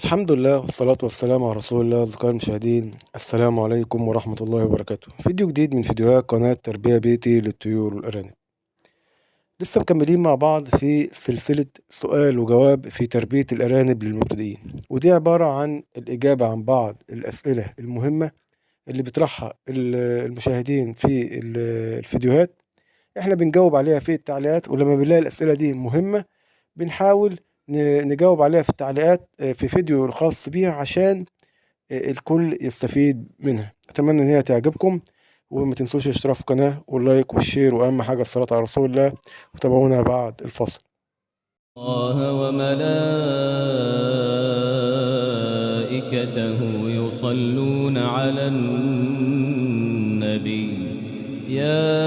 الحمد لله والصلاة والسلام على رسول الله. أصدقائي المشاهدين، السلام عليكم ورحمة الله وبركاته. فيديو جديد من فيديوهات قناة تربية بيتي للطيور والأرانب. لسه مكملين مع بعض في سلسلة سؤال وجواب في تربية الأرانب للمبتدئين، ودي عبارة عن الإجابة عن بعض الأسئلة المهمة اللي بيطرحها المشاهدين في الفيديوهات. احنا بنجاوب عليها في التعليقات، ولما بنلاقي الأسئلة دي مهمة بنحاول نجاوب عليها في التعليقات في فيديو خاص بيها عشان الكل يستفيد منها. أتمنى إن هي تعجبكم، وما تنسوش الاشتراك في القناة وال like وال share، وأهم حاجة الصلاة على رسول الله، وتابعونا بعد الفاصل. الله وملائكته يصلون على النبي يا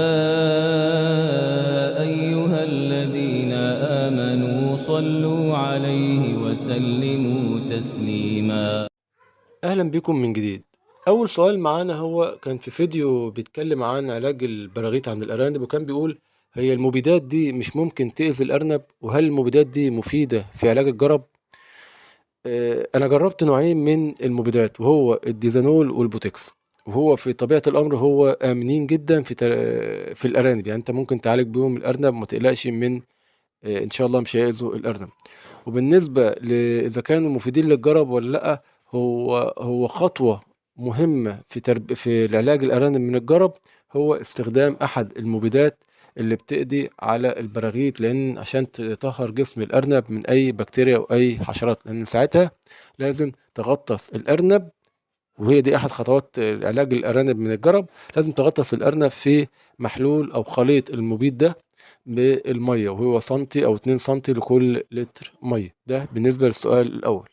أيها الذين آمنوا صلوا عليه وسلموا تسليما. أهلا بكم من جديد. أول سؤال معانا هو كان في فيديو بيتكلم عن علاج البراغيث عند الأرانب، وكان بيقول هي المبيدات دي مش ممكن تأذي الأرنب، وهل المبيدات دي مفيدة في علاج الجرب؟ أنا جربت نوعين من المبيدات، وهو الديزانول والبوتكس، وهو في طبيعة الأمر هو آمنين جدا في الأرانب. أنت ممكن تعالج بيهم الأرنب وما تقلقش من، إن شاء الله مش هيأذوا الأرنب. وبالنسبة إذا كانوا مفيدين للجرب ولا لأ، هو خطوة مهمة في العلاج الأرانب من الجرب هو استخدام أحد المبيدات اللي بتقضي على البراغيث، لأن عشان تطهر جسم الأرنب من أي بكتيريا أو أي حشرات، لأن ساعتها لازم تغطس الأرنب، وهي دي أحد خطوات علاج الأرانب من الجرب. لازم تغطس الأرنب في محلول أو خليط المبيد ده بالمية، وهو سنتي أو 2 سنتي لكل لتر مية. ده بالنسبة للسؤال الأول.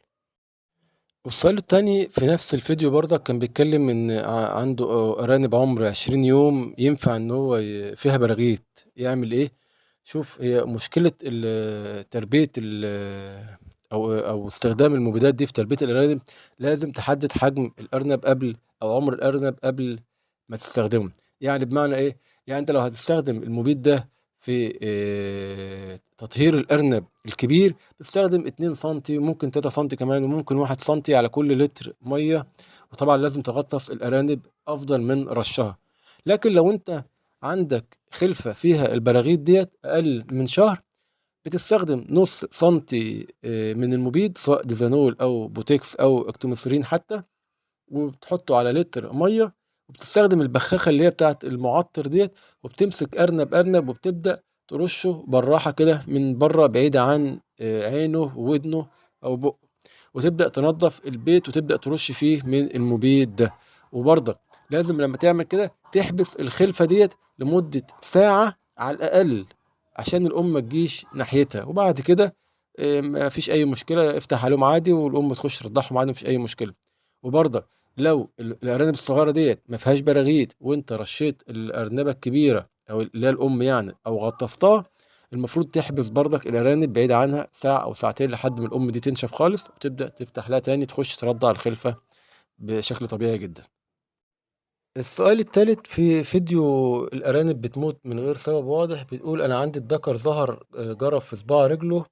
والسؤال التاني في نفس الفيديو برضك كان بيتكلم إن عنده أرانب عمر 20 يوم ينفع إن هو فيها براغيث، يعمل إيه؟ شوف، هي مشكلة تربية أو استخدام المبيدات دي في تربية الأرانب، لازم تحدد حجم الأرنب قبل أو عمر الأرنب قبل ما تستخدمه. يعني بمعنى إيه؟ يعني أنت لو هتستخدم المبيد ده في تطهير الأرنب الكبير، تستخدم 2 سنتي وممكن 3 سنتي كمان، وممكن 1 سنتي على كل لتر مية، وطبعا لازم تغطس الأرانب أفضل من رشها. لكن لو أنت عندك خلفة فيها البراغيث ديت أقل من شهر، بتستخدم نص سنتي من المبيد سواء ديزانول أو بوتكس أو اكتوميسرين حتى، وبتحطه على لتر مية، وبتستخدم البخاخة اللي هي بتاعت المعطر ديت، وبتمسك أرنب أرنب وبتبدأ ترشه بالراحة كده من بره بعيد عن عينه وودنه أو بقه، وتبدأ تنظف البيت وتبدأ ترش فيه من المبيد ده. وبرضك لازم لما تعمل كده تحبس الخلفة ديت لمدة ساعة على الأقل عشان الأم ما تجيش ناحيتها، وبعد كده ما فيش أي مشكلة، افتح عليهم عادي والأم تخش ترضعهم عادي، ما فيش أي مشكلة. وبرضك لو الأرانب الصغيرة ديت ما فيهاش براغيث وانت رشيت الأرنبة الكبيرة أو اللي هي الأم أو غطستها، المفروض تحبس برضك الأرانب بعيد عنها ساعة أو ساعتين لحد ما الأم دي تنشف خالص، وتبدأ تفتح لها تاني تخش ترضع الخلفة بشكل طبيعي جدا. السؤال الثالث في فيديو الأرانب بتموت من غير سبب واضح، بتقول أنا عندي الذكر ظهر جرب في صباع رجله،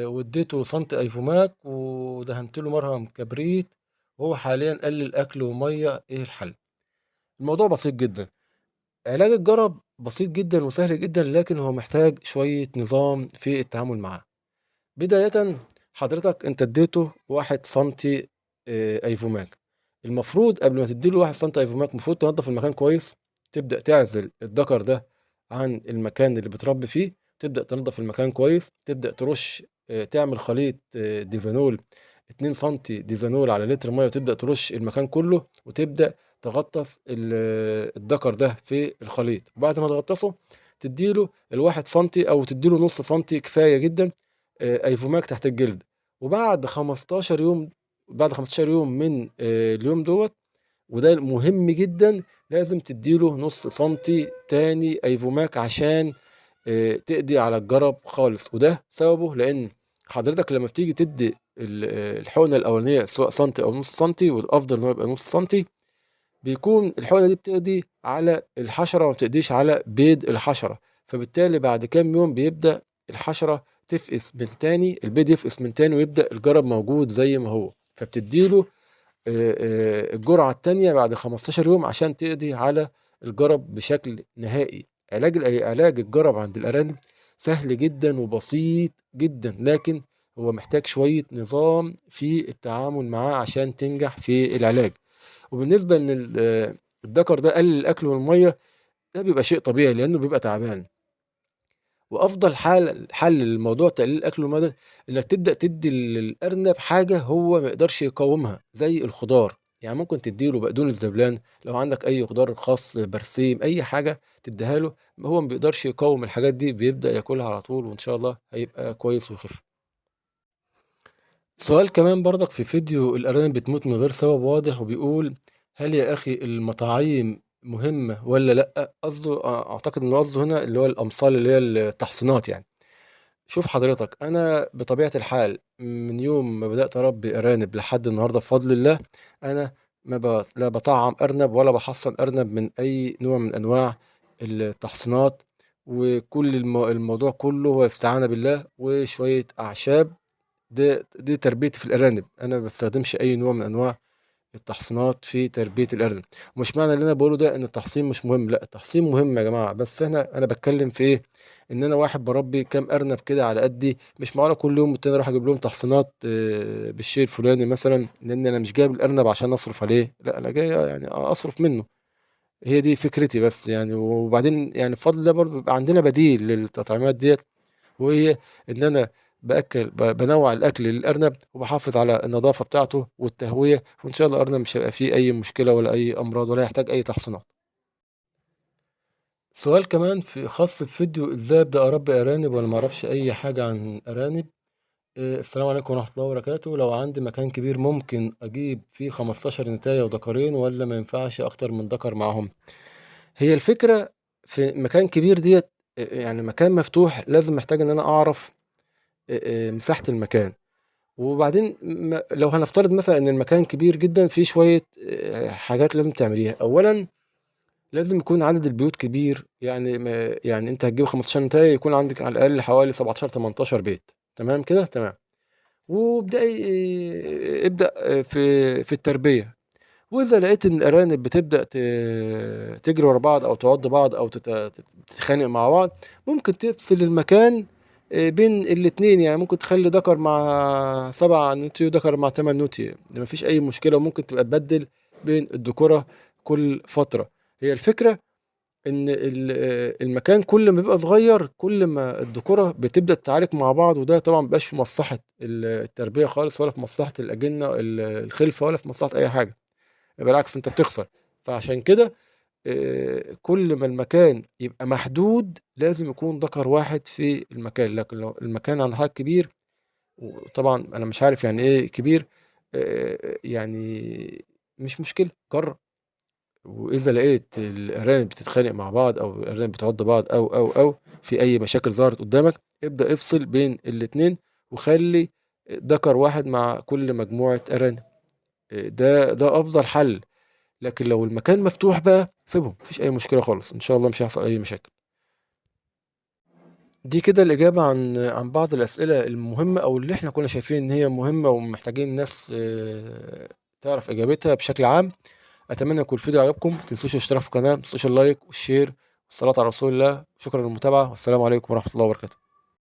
واديته سنتي ايفوماك ودهنت له مرهم كبريت، وهو حاليا قلل أكل ومية، إيه الحل؟ الموضوع بسيط جدا. علاج الجرب بسيط جدا وسهل جدا، لكن هو محتاج شوية نظام في التعامل معاه. بداية حضرتك انت اديته 1 سنتي ايفوماك، المفروض قبل ما تديله 1 سنتي ايفوماك المفروض تنظف المكان كويس، تبدأ تعزل الذكر ده عن المكان اللي بتربي فيه، تبدأ تنظف المكان كويس، تبدأ ترش، تعمل خليط، ديزانول 2 سنتي ديزانول على لتر مية، وتبدأ ترش المكان كله، وتبدأ تغطس الذكر ده في الخليط. وبعد ما تغطسه تديله الواحد سنتي أو تديله نص سنتي كفاية جدا، ايفوماك تحت الجلد. وبعد 15 يوم، بعد 15 يوم من اليوم دوت، وده مهم جدا، لازم تديله نص سنتي تاني ايفوماك عشان تقضي على الجرب خالص. وده سببه لان حضرتك لما بتيجي تدي الحقنة الأولانية سواء سنتي أو نص سنتي، والأفضل إن هو يبقى نص سنتي، بيكون الحقنة دي بتقضي على الحشرة وما بتقضيش على بيض الحشرة، فبالتالي بعد كام يوم بيبدأ الحشرة تفقس من تاني، البيض يفقس من تاني ويبدأ الجرب موجود زي ما هو، فبتديله الجرعة التانية بعد 15 يوم عشان تقضي على الجرب بشكل نهائي. علاج الجرب عند الأرانب سهل جدا وبسيط جدا، لكن هو محتاج شوية نظام في التعامل معاه عشان تنجح في العلاج. وبالنسبة إن الذكر ده قلل الأكل والمية، ده بيبقى شيء طبيعي لأنه بيبقى تعبان. وأفضل حل للموضوع تقليل الأكل والمية ده إنك تبدأ تدي للأرنب حاجة هو ما يقدرش يقاومها زي الخضار. يعني ممكن تديله بقدونس دبلان، لو عندك أي خضار خاص، برسيم، أي حاجة تديها له، هو ما بيقدرش يقاوم الحاجات دي، بيبدأ ياكلها على طول، وإن شاء الله هيبقى كويس ويخف. سؤال كمان برضك في فيديو الأرانب بتموت من غير سبب واضح، وبيقول هل يا أخي المطاعيم مهمة ولا لأ؟ أعتقد إن قصده هنا اللي هو الأمصال اللي هي التحصينات يعني. شوف حضرتك، أنا بطبيعة الحال من يوم ما بدأت أربي أرانب لحد النهاردة بفضل الله، أنا ما لا بطعم أرنب ولا بحصن أرنب من أي نوع من أنواع التحصينات، وكل الموضوع كله هو استعانة بالله وشوية أعشاب. دي تربيتي في الأرانب، أنا ما بستخدمش أي نوع من أنواع التحصينات في تربية الأرنب. ومش معنى اللي أنا بقوله ده إن التحصين مش مهم، لا التحصين مهم يا جماعة، بس أنا بتكلم في إيه؟ إن أنا واحد بربي كام أرنب كده على قدي، مش معقولة كل يوم والتاني أروح أجيب لهم تحصينات، بالشيء الفلاني مثلا، لأن أنا مش جايب الأرنب عشان أصرف عليه، لا أنا جاي أصرف منه. هي دي فكرتي بس يعني. وبعدين بفضل الله برضه بيبقى عندنا بديل للتطعيمات ديت، وهي إن أنا بنوع الأكل للأرنب وبحافظ على النظافة بتاعته والتهوية، وإن شاء الله الأرنب مش هيبقى فيه أي مشكلة ولا أي أمراض ولا يحتاج أي تحصينات. سؤال كمان خاص بفيديو إزاي أبدأ أربي أرانب وأنا ما أعرفش أي حاجة عن أرانب. السلام عليكم ورحمة الله وبركاته. لو عندي مكان كبير ممكن أجيب فيه 15 نتاية وذكرين ولا ما ينفعش أكتر من ذكر معاهم؟ هي الفكرة في مكان كبير ديت، يعني مكان مفتوح، لازم محتاج إن أنا أعرف، مساحة المكان. وبعدين لو هنفترض مثلا إن المكان كبير جدا، فيه شوية، حاجات لازم تعمليها. أولا لازم يكون عدد البيوت كبير، يعني أنت هتجيب 15 نتاية يكون عندك على الأقل حوالي 17 18 بيت، تمام كده؟ تمام. ابدأ في التربية. وإذا لقيت إن الأرانب بتبدأ تجري ورا بعض أو تعض بعض أو تتخانق مع بعض، ممكن تفصل المكان، بين الاتنين. ممكن تخلي ذكر مع 7 نوتي وذكر مع 8 نوتي، ما فيش أي مشكلة، وممكن تبقى تبدل بين الذكورة كل فترة. هي الفكرة إن المكان كل ما بيبقى صغير كل ما الذكورة بتبدأ تتعارك مع بعض، وده طبعا مبيبقاش في مصلحة التربية خالص، ولا في مصلحة الأجنة الخلفة، ولا في مصلحة أي حاجة، بالعكس أنت بتخسر. فعشان كده، كل ما المكان يبقى محدود لازم يكون ذكر واحد في المكان. لكن لو المكان عند حضرتك كبير، وطبعا أنا مش عارف يعني إيه كبير، مش مشكلة، جرب. وإذا لقيت الأرانب بتتخانق مع بعض أو الأرانب بتعض بعض أو في أي مشاكل ظهرت قدامك، ابدأ افصل بين الاتنين وخلي ذكر واحد مع كل مجموعة أرانب. ده أفضل حل. لكن لو المكان مفتوح بقى سيبهم، مفيش أي مشكلة خالص، إن شاء الله مش هيحصل أي مشاكل. دي كده الإجابة عن بعض الأسئلة المهمة أو اللي إحنا كنا شايفين إن هي مهمة ومحتاجين الناس، تعرف إجابتها بشكل عام. أتمنى يكون الفيديو عجبكم، ما تنسوش الاشتراك في القناة، ما تنسوش اللايك والشير والصلاة على رسول الله. شكرا للمتابعة، والسلام عليكم ورحمة الله وبركاته.